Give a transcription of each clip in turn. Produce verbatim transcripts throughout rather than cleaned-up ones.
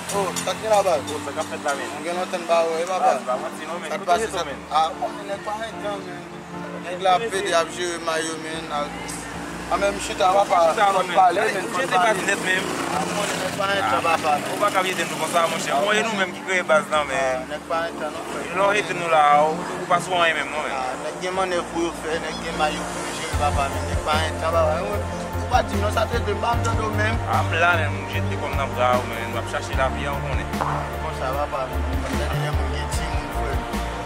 Oh, sa k gen la, baz? Oh, sa k ap fèt la, men? Mwen gen lontan m pa wè, papa. Baz, pa manti non, men. Sa k pase, sa? Ah, bon, nèg pa entan, men. Nèg la ap pede ap jere mayo, men. A menm chita, papa. Chita non, men. Pale, men. Ou jete baz nèt, men. Ah, bon, nèg pa entan, papa, men. Ou pa ka jete nou konsa, monchè. Bon, e nou menm ki kreye baz lan, men. Nèg pa entan non, frè. Lè w rete nou la, ou, ou pa sou anyen menm non, men. Ah, nèg gen mannèv pou yo fè, nèg gen may yo pou yo jere, papa, men nèg pa entan, papa. Ou, ou pa di m non, sa te de m pa m tande w menm. Ah, m la, men, m jete kò m nan bra w, men, m ap chache lavi a, ou konnen. Konsa, papa, men, m konn tande lè moun gen timoun, frè.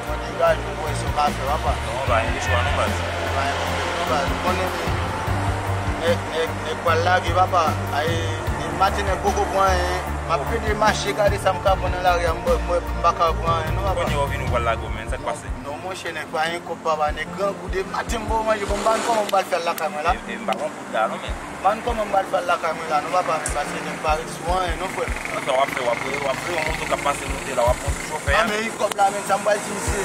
Mwen degaje m, wè sa w ka fè, papa. Non, pa gen chwa non, baz. Pa gen pwoblèm non, baz. Ou konnen, men, nèg, nèg, nèg pral lage, papa. Ay, maten nèg poko pran anyen. M ap pede mache, gade sa m ka pran nan lari a, m wè, m wè m pa ka pran anyen non, papa. Kounye a w vini, w pral lage w, men, sa k pase? Non, monchè, nèg pa gen kòb, papa, nèg grangou, de maten m ba w manje, bon, m pa konn kòman m pral fè al lakay mwen la. E, e, m pa konn kout la, non, men. M pa konn kòman m pral fè al lakay mwen la, non, papa, men, paske nèg pa ret sou anyen, non, frè m. Nan sa w ap fè, w ap, w ap veye yon moto k ap pase kote la, w ap pran sou chofè a. Ah, men, e kòb la, men, sa m pral di misye.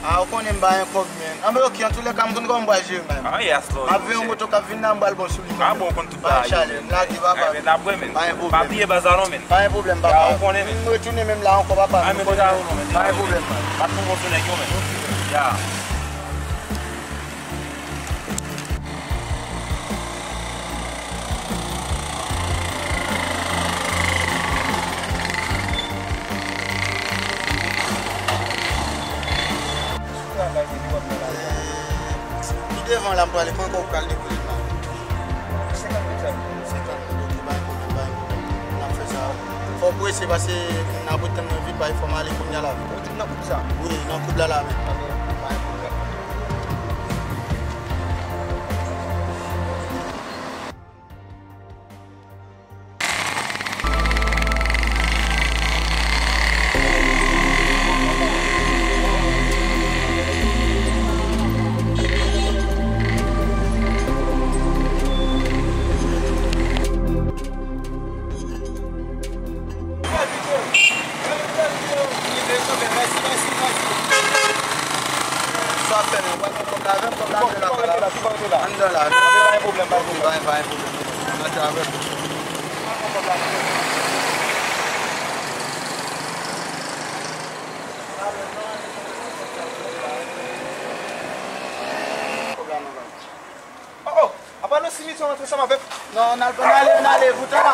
Ah, ou konnen m pa gen kòb, men. Ah, men, ok, antoulèka, m konn kòman m pral jere, men. Ah, yes, Lord. M ap veye yon moto k ap vin la, m pral ba w sou li. Ah, bon, ou konn tout bagay, men. Lage, papa. Ay, men, n ap wè, men. Pa gen pwoblèm. Pa bliye baz la, non, men. Pa gen pwoblèm, papa. Ya, ou konnen, men. M retounen menm la ankò, papa. Ah, men, deja, non, men. Pa gen pwoblèm, man. Pa twò bon sou nèg yo, men. Ya. Pi devan la, m prale pran kòb pral depoze m la. Senkant goud sèlman. Senkant goud, ok, pa gen pwoblèm, pa gen pwoblèm. N ap fè sa. Fò w prese, paske n ap ret tann mwen vit, bay, fò m ale kounye a la. Ou di m nan koub sa? Wi, nan koub la la menm. Ok, pa gen pwoblèm. Sa w ap fè menm? W ap pran kòb la avè m, kòb la anndan lakay la. Anndan la. Pa gen pwoblèm, pa gen pwoblèm. Pa gen pwoblèm. Antre avè m. Oh, oh, apa nou si misyon antre ansanm avèk. Non, n al, n ale, n ale, poutan la.